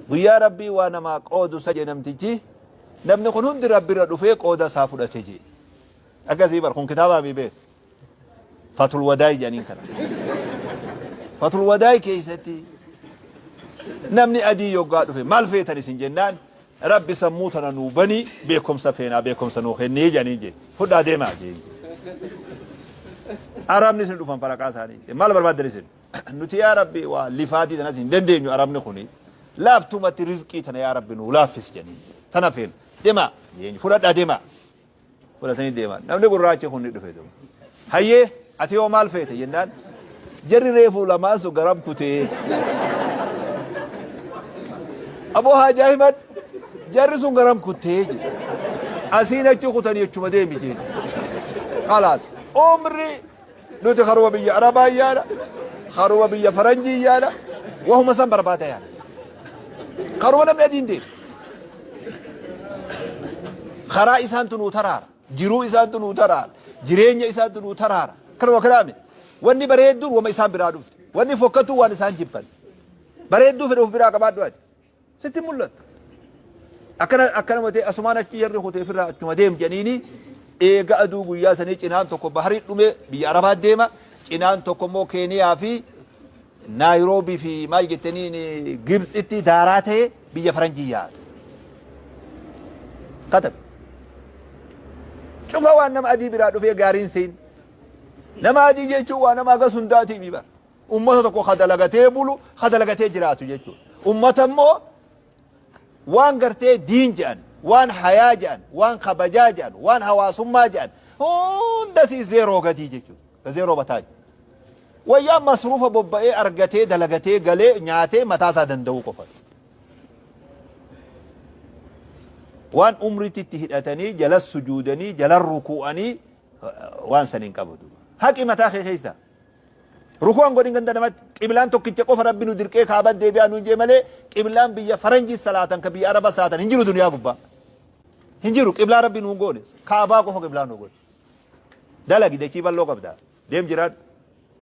Guyyaa Rabbii waa namaa qoodu san jee namtichi, namni kun hundi Rabbirra dhufee qooda isaa fudhate jee. Akkasii bar kun kitaabaa mii beek. Fatul Wadaay jedhaniin kana. Fatul Wadaay keessatti namni adii yoggaa dhufe maal feetan isin jennaan Rabbi sammuu tana nuu banii beekumsa feenaa beekumsa nuu kennii jedhaniin jee. Fudhaa deemaa jeen. Arabni isin dhufan faraqaa isaanii. Maal barbaaddan isin? Nuti yaa Rabbi waa lifaatii tanas hin dandeenyu Arabni kuni laaftumatti rizqii tana yaa Rabbi nuu laaffis jedhaniin. Tana feena. Deemaa jeen. Fudhadhaa deemaa. Fudhatanii deeman. Namni gurraachi kun ni dhufe duuba. Hayyee ati hoo maal feete jennaan jarri reefuu lamaan sun garam kutee. Aboo haajaa himan jarri sun garam kuttee jedhe. Asiin achi kutanii achuma deemi jedhe. Khalaas umri nuti karuma biyya Arabaa yaada karuma biyya faranjii yaada wahuma san barbaada yaada. Karuma namni adiin deemu. Karaa isaantu nuu taraara. Jiruu isaantu nuu taraara. Jireenya isaantu nuu taraara. Kanuma kanaame. Wanni bareedduun wama isaan biraa dhufte. Wanni fokkatuun waan isaan jibban. Bareedduu fedhe of biraa qabaadhu ati. Sitti hin mul'attu. Akkana akkanuma ta'e asumaan achi jarri kutee ofirraa achuma deem jedhaniini eega aduu guyyaa sanii cinaan tokko baharii dhume biyya Arabaa deema cinaan tokko immoo Keeniyaa fi Naayiroobii fi maal jettaniin Gibtsitti daaraa ta'e biyya faranjii yaa'an. Katabe. Cufa waan nama adii biraa dhufee gaariin seen. Nama adii jechuun waan nama hagas hundaatii bara. Ummata tokko ka dalagatee bulu, ka dalagatee jiraatu jechuudha. Ummata immoo waan gartee diin jedhan, waan hayaa jedhan, waan kabajaa jedhan, waan hawaasummaa jedhan hunda sii zeeroo gadii jechuudha. Zeeroo bataa. Wayyaa masruufa bobba'ee argatee dalagatee galee nyaatee mataa isaa danda'uu qofa. Waan umriitti itti hidhatanii jala sujuudanii jala ruku'anii waan san hin qabu. Haqi mataa kee keessa. Ruku'a hin godhin ganda namatti. Qiblaan tokkicha qofa Rabbi nu dirqee Kaaban deebi'aa nuun jee malee qiblaan biyya faranjii salaatan ka biyya Araba salaatan hin jiru duniyaa gubbaa. Hin jiru qiblaa Rabbi nuun goone. Kaabaa qofa qiblaa nu godhe. Dalagi dachii bal'oo qabda. Deem jiraadhu.